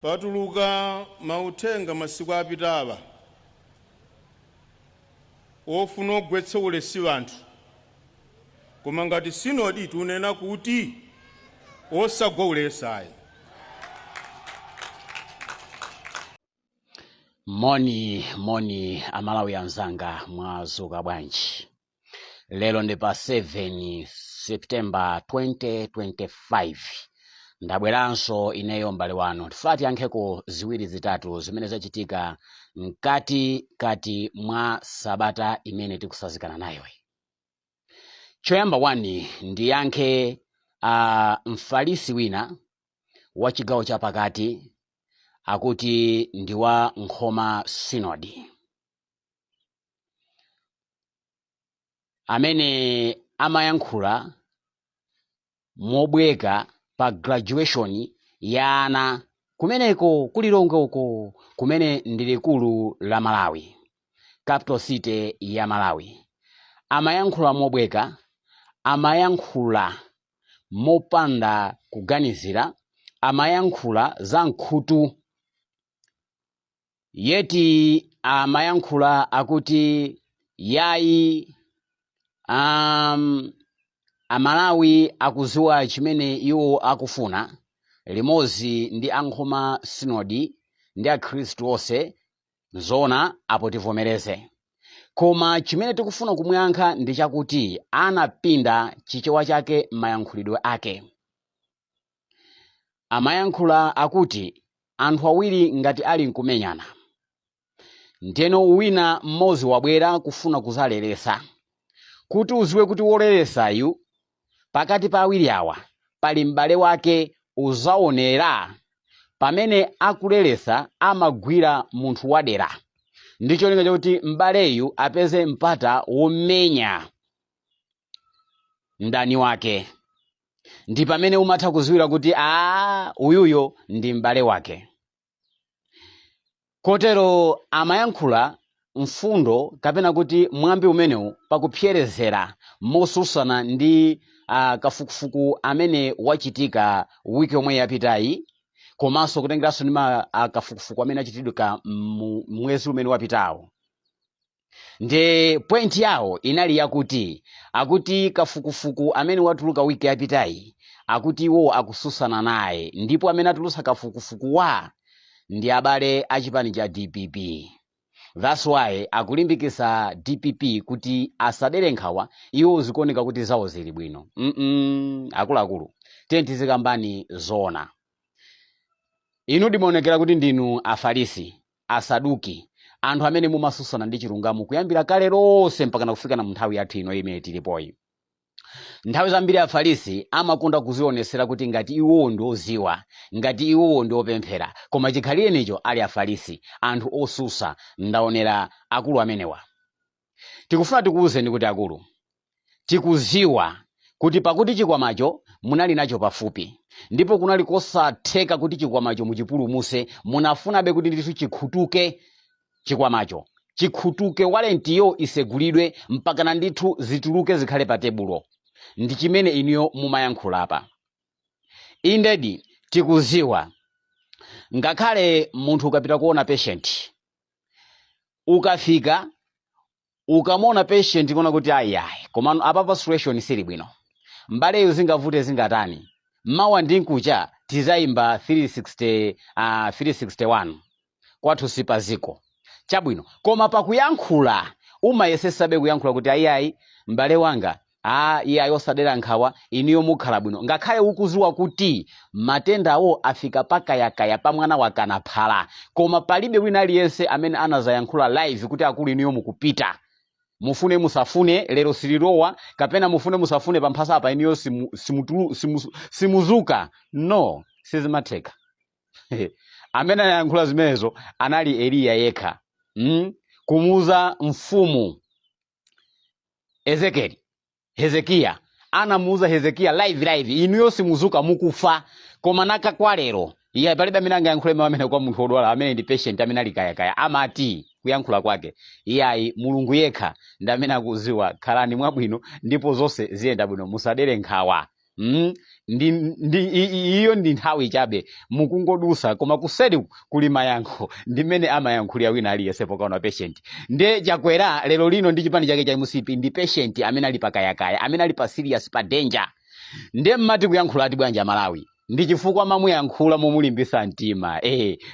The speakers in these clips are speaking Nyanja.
Patuluka mauthenga masiku apitawa ofuna ogwetsa ulesi anthu, koma ngati sinodi tunena kuti osagwa ulesi ayi. Moni moni amalawi anzanga, mwazuka bwanji? Lero ndi pa 7 September 2025. Ndabweranso ineyo m'bale wanu, tifuna tiyankheko ziwiri zitatu zimene zachitika mkati kati mwa sabata imene tikusazikana nayoyi. Choyamba 1 ndiyankhe mfarisi wina wa chigawo chapakati akuti ndi wa Nkhoma Synod amene amayankhula mobweka pa graduation ya ana kumeneko ku Lilongwe uko, kumene ndi likulu la Malawi, capital city ya Malawi. Amayankhula mobweka, amayankhula mopanda kuganizira, amayankhula za mkhutu, yeti amayankhula akuti yayi, amalawi akuziwa chimene iwo akufuna, limodzi ndi a Nkhoma Sinodi ndi akhristu onse. Nzoona, apo tivomereze, koma chimene tikufuna kumuyankha ndi chakuti anapinda chichewa chake mayankhulidwe ake. Amayankhula akuti anthu awiri ngati ali nkumenyana, ndeno wina mmodzi wabwera kufuna kuzalelesa, kuti uziwe kuti wolelesayu pakati pa awiri awa pali m'bale wake, uzaonera pamene akulelesa amagwira munthu wadera ndi cholinga chakuti m'baleyu apeze mpata womenya mdani wake. Ndi pamene umatha kuziwira kuti a uyuyo ndi m'bale wake. Kotero amayankhula mfundo kapena kuti mwambi umenewu pakupyerezera mosusana ndi kafukufuku amene wachitika wiki yomwe yapitayi, komanso kutengeranso ndi kafukufuku amene achitidwa mu mwezi umene wapitawo. Nde point yawo inali yakuti akuti kafukufuku amene watuluka wiki yapitayi akuti iwo akususana naye, ndipo amene atulusa kafukufuku wa ndi abale a chipani cha DPP. That's why akulimbikisa DPP kuti asadere nkhawa, iwo zikuoneka kuti zawo zili bwino. Akuluakulu, tiye tizikambani zoona. Inu ndimaonekera kuti ndinu Afarisi, Asaduki, anthu amene mumasusana ndi chilungamo kuyambira kale lonse mpakana kufika na nthawi yathu ino imene tilipoyi. Nthawi zambiri Afarisi amakonda kuzionesera kuti ngati iwowo ndi oziwa, ngati iwowo ndi opemphera, koma chikhalirenicho ali Afarisi, anthu osusa. Ndaonera akulu amenewa. Tikufuna tikuwuzeni kuti akulu, tikuziwa kuti pakuti chikwamacho munali nacho pafupi, ndipo kunali kosatheka kuti chikwamacho muchipulumuse, munafunabe kuti ndithu chikhutuke chikwamacho, chikhutuke, walentiyo isegulidwe mpakana ndithu zituluke zikhale pa tebulo. Ndi chimene inuyo mumayankhula apa. Indedi tikuziwa, ngakhale munthu ukapita kuona patient, ukafika ukamona patient kuona kuti ayi ayi, koma apapa situation sili bwino, mbaleyo zingavute zingatani, mawa ndi nkucha tizayimba 360, 361 kwathu sipaziko chabwino. Koma pakuyankhula umayesesabe kuyankhula kuti ayi ayi, m'bale wanga, iye ayi, osadera nkhawa, inuyo mukhala bwino, ngakhale ukuziwa kuti matendawo afika pakayakaya pa mwana wakana phala. Koma palibe wina aliyense amene anazayankhula live kuti akulu, inuyo mukupita, mufune musafune lero sililowa, kapena mufune musafune pamphasa apa inuyo simuzuka. No, sizimatheka. Amene anayankhula zimenezo anali Eliya yekha, Kumuuza mfumu Ezekieli, Hezekiya, anamuuza Hezekiya live live, inuyo simuzuka, mukufa. Koma naka kwa lero iye palibe amene angayankhule mawu amene kwa munthu wodwala amene ndi patient amene ali kayakaya. Amati kuyankhula kwake, iyayi, Mulungu yekha ndi amene akuziwa, khalani mwabwino ndipo zonse ziyenda bwino, musadere nkhawa. Ndi iyo ndi nthawi chabe mukungodusa, koma kuseri kuli mayankho. Ndimene amayankhulira wina aliyense pokaona patient. Nde Chakwera lero lino ndi chipani chake cha MCP ndi patient amene ali pakayakaya, amene ali pa serious, pa danger. Nde mmati kuyankhula ati bwanji Malawi? Ndi chifukwa mamuyankhula momulimbisa mtima.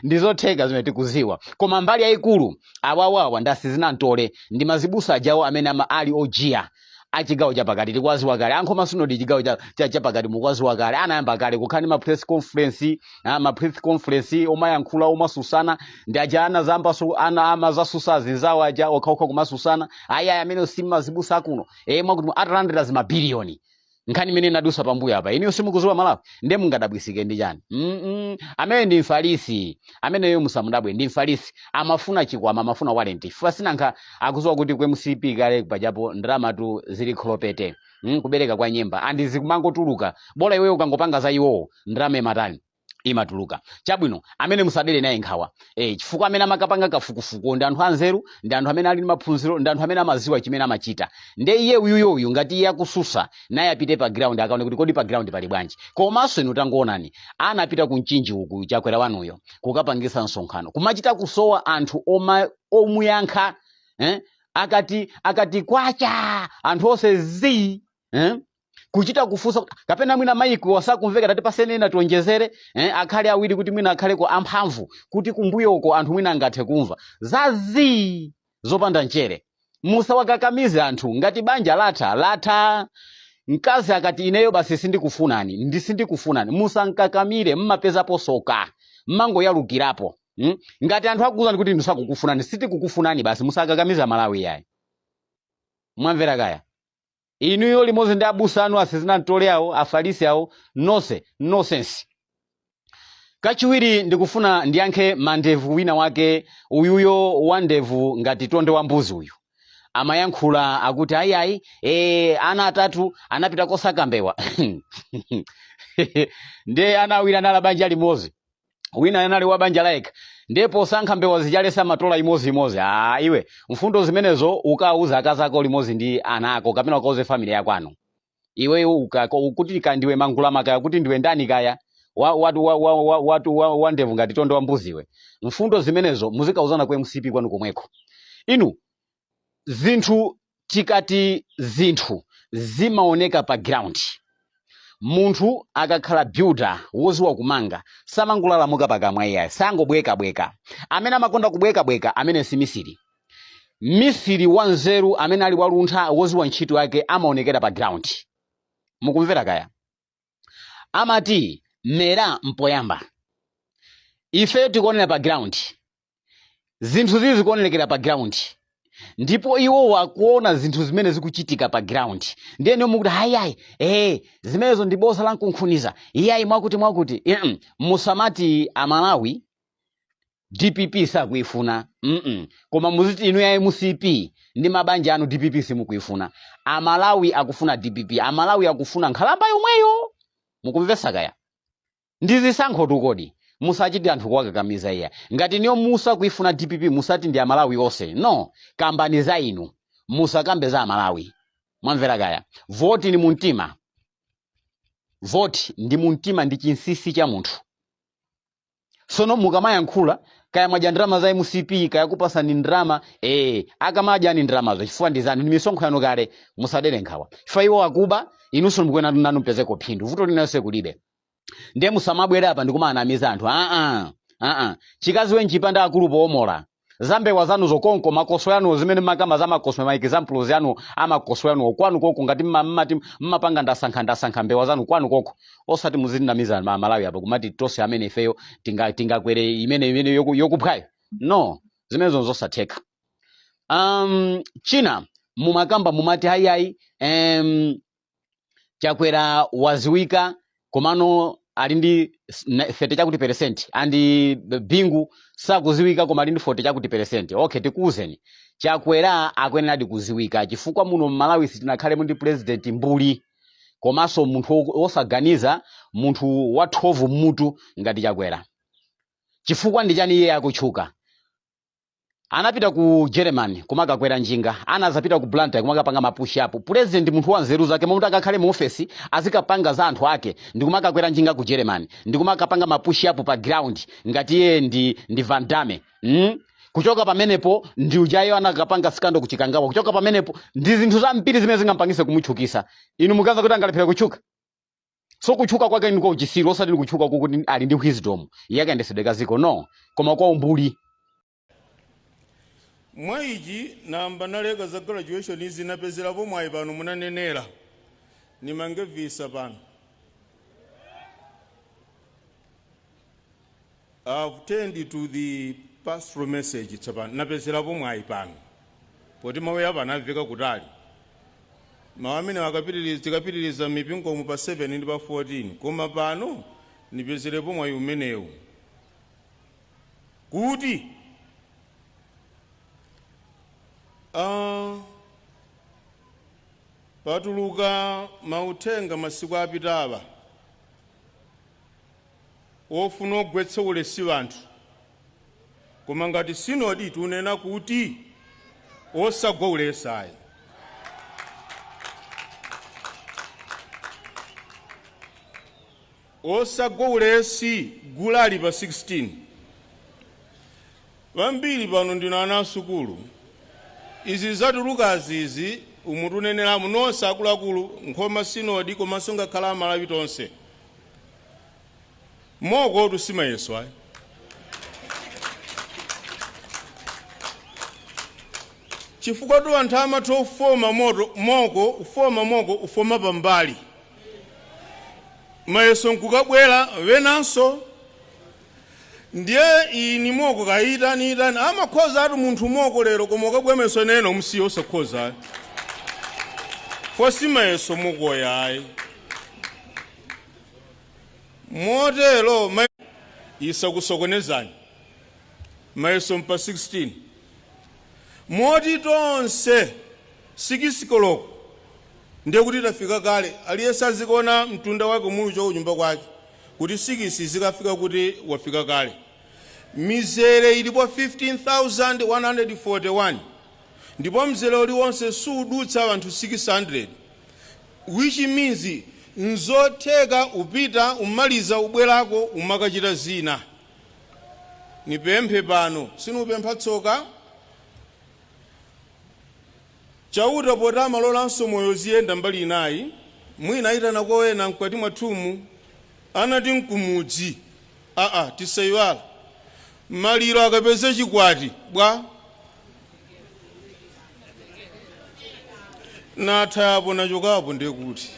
Ndizotheka zimene tikuziwa, koma mbali yayikulu awawawa ndasizinantole ndi mazibusa ajawo amene ama ali ojiya achigawo chapakati. Tikwaziwa kale ankhoma sinodi chigawo chapakati, mukwaziwa kale, anayamba kale kukhala ndi ma press conference, ma press conference omayankhula omasusana ndi aja anazambaso ana amazasusa azinzawo aja okhaokha kumasusana, ayi ayi, amene si mazibusa akuno, mwakuti atalandira zimabiliyoni. Nkhani imene inadusa pambuyo apa iniyo simukuziwa Malawi, ndiye mungadabwisike ndi chani? Amene ndi mfarisi ameneyo musamudabwe, ndi mfarisi, amafuna chikwama, amafuna wallet. Chifukwa sinankha akuziwa kuti ku MCP kale pajapo ndalamatu zili kholopete, kubereka kwa nyemba andi zikumangotuluka. Bola iweyo ukangopanga za iwowo, ndalama imatani? Imatuluka. Chabwino, amene musadere naye nkhawa, chifukwa amene amakapanga kafukufuku ndi anthu anzeru, ndi anthu amene ali ndi maphunziro, ndi anthu amene amaziwa chimene amachita. Nde iye uyuyoyu ngati iye akususa, naye apite pa ground akaone kuti kodi pa ground pali bwanji. Komanso inu tangoonani, anapita ku Mchinji uku Chakwera wanuyo kukapangisa msonkhano, kumachita kusowa anthu omuyankha, eh? Akati kwacha, anthu onse zii, eh? Kuchita kufunsa kapena mwina maiki wasakumveka, tati pasene ena tionjezere, akhale awiri kuti mwina akhaleko amphamvu kuti kumbuyoko anthu mwina angathe kumva. Zazii, zopanda mchere. Musawakakamize anthu. Ngati banja latha, latha. Mkazi akati ineyo basi sindikufunani, ndi sindikufunani, musankakamire. Mmapezapo soka, mmangoyalukirapo, Ngati anthu akuwuzani kuti ndisakukufunani, sitikukufunani basi, musakakamiza Malawi yayi. Mwamvera kaya? Inuyo limodzi ndi abusa anu asizinamtole awo, afarisi awo, nonse nonsense. Kachiwiri ndikufuna ndiyankhe mandevu wina wake uyuyo wa ndevu ngati tonde wa mbuzi uyu. Amayankhula akuti ayi ayi, ana atatu anapita kosaka mbewa, ndiye ana awiri anali banja limodzi, wina anali wa banja layekha, ndiye posankha mbewa zichalesa matola imodzi. Ah, iwe, mfundo zimenezo ukauza akazi ako limodzi ndi ana ako, kapena ukauze family yakwanu. Iweyo kuti ka ndiwe mangulama kaya kuti ndiwe ndani kaya, wa, wa, wa, wa, wa, wa, wa, wa ndevu ngati tonde wa mbuzi iwe, mfundo zimenezo muzikauzana ku MCP kwanu komweko. Inu, zinthu tikati zinthu zimaoneka pa ground. Munthu akakhala builder woziwa kumanga samangolalamuka pakamwa iyayi, sangobwekabweka. Amene amakonda kubwekabweka amene si misiri. Misiri wanzeru amene ali waluntha woziwa ntchito yake amaonekera pa ground. Mukumvera kaya? Amati mera mpoyamba. Ife tikuonera pa ground, zinthu zizi zikuonekera pa ground, ndipo iwo akuona zinthu zimene zikuchitika pa ground. Ndiye niyo mukuti hayihayi, zimenezo ndi boza la mkunkhuniza, iyayi, mwakuti mwakuti. Musamati Amalawi DPP sakuifuna, Koma muziti inu ya MCP ndi mabanja anu DPP simukuifuna. Amalawi akufuna DPP, Amalawi akufuna nkhalamba yomweyo. Mukumvesa kaya? Ndi zisankho tu kodi, musachite anthu kuwakakamiza iya. Ngati niyo musakuifuna DPP, musati ndi Amalawi onse, no. Kambani za inu, musakambe za Amalawi. Mwamvera kaya? Voti ni mumtima, voti ndi mumtima, ndi chinsisi cha munthu. Sono mukamayankhula, kaya mwadya ndalama za MCP, kaya kupasani ndalama, akamadya ni ndalamazo chifukwa ndi zanu, ndi misonkho yanu kale. Musadere nkhawa chifukwa iwo akuba, inunso mukuena nanu mpezeko phindu. Vuto linalonse kulibe. Ndiye musamabwere apa ndikumanamiza anthu. Aa, aa, chikazi wenchipanda akulu poomola zambewa zanu zokonko, makoso yanu zimene makamba za makoso, ma examples yanu amakoso yanu kwanu koko. Ngati mmati mmapanga ndasankha ndasankha mbewa zanu kwanu koko, osati muzinamiza Malawi apa kumati tonse amene ifeyo tingakwere imene yokuphwayo. No, zimenezo zosatheka. China mumakamba mumati hayihayi, Chakwera waziwika komano ali ndi 30 chakuti percent, and Bingu sakuziwika koma ali ndi 40 chakuti percent. Okay, tikuwuzeni, Chakwera akuyeneradi kuziwika chifukwa muno mMalawi sitinakhalemo ndi president mbuli komanso munthu wosaganiza, munthu wathovu mmutu ngati Chakwera. Chifukwa ndi chani iye akutchuka? Anapita ku Germany kumakakwera njinga, anazapita ku Blantyre kumakapanga ma push up. President, munthu wa nzeru zake, mamuti akakhale mu ofesi azikapanga za anthu ake, ndikumakakwera njinga ku Germany, ndikumakapanga ma push up pa ground ngati iye ndi Van Damme. Kuchoka pamenepo ndi ujayo anakapanga scandal kuchikangawa. Kuchoka pamenepo ndi zinthu zambiri zimene zingampangise kumutchukisa. Inu mukaza kuti angalephera kutchuka? So kutchuka kwake ndi kwa uchisiru, osati ndi kutchuka kokuti ali ndi wisdom yakayendesedwe ka ziko, no, koma kwa umbuli. Mwa ichi namba naleka za graduation izi, napezerapo mwayi pano munanenera nimange visa pano. I've turned to the pastoral message tsopano. Napezerapo mwayi pano poti mawu apa anamveka kutali. Mawu amene akapitiriza, tikapitiriza mipingomu pa 7 ndi pa 14, koma pano nipezerepo mwayi umenewu kuti patuluka mauthenga masiku apitawa ofuna ogwetsa ulesi anthu, koma ngati sinodi tunena kuti osagwa ulesi ayi. Osagwa ulesi gulali pa 16. Vambiri pano ndino ana asukulu. Izi zatulukazi izi umu tuneneramu nonse akuluakulu Nkhoma Sinodi, komanso ngakhala Amalawi tonse, moko tusimayeso ayi. Chifukwa tu anthu amatha ufoma moto moko, ufoma moko, ufoma pambali, mayeso nkukabwera wenanso. Ndiye ini moko kayitani itani amakhoza ati munthu moko lero, koma ukabwera mayeso neno musiye osakhoza fosi mayeso mokoyayi. Motero isakusokonezani mayeso mpa 16, moti tonse 6 koloko ndiye kuti tafika kale. Aliyense azikuona mtunda wake mulucho kunyumba kwake kuti 6 zikafika kuti wafika kale. Mizere ilipo 15,141, ndipo mzere uliwonse sudutsa anthu 600, which means nzotheka upita umaliza ubwerako umakachita zina. Nipemphe pano, sinupempha tsoka. Chauta poti amalolanso moyo ziyenda mbali inayi, mwina ayitana koyena mkwati mwathumu, anati mkumudzi aa tisayiwala maliro akapeze chikwati bwa nathayapo nachokapo. Ndekuti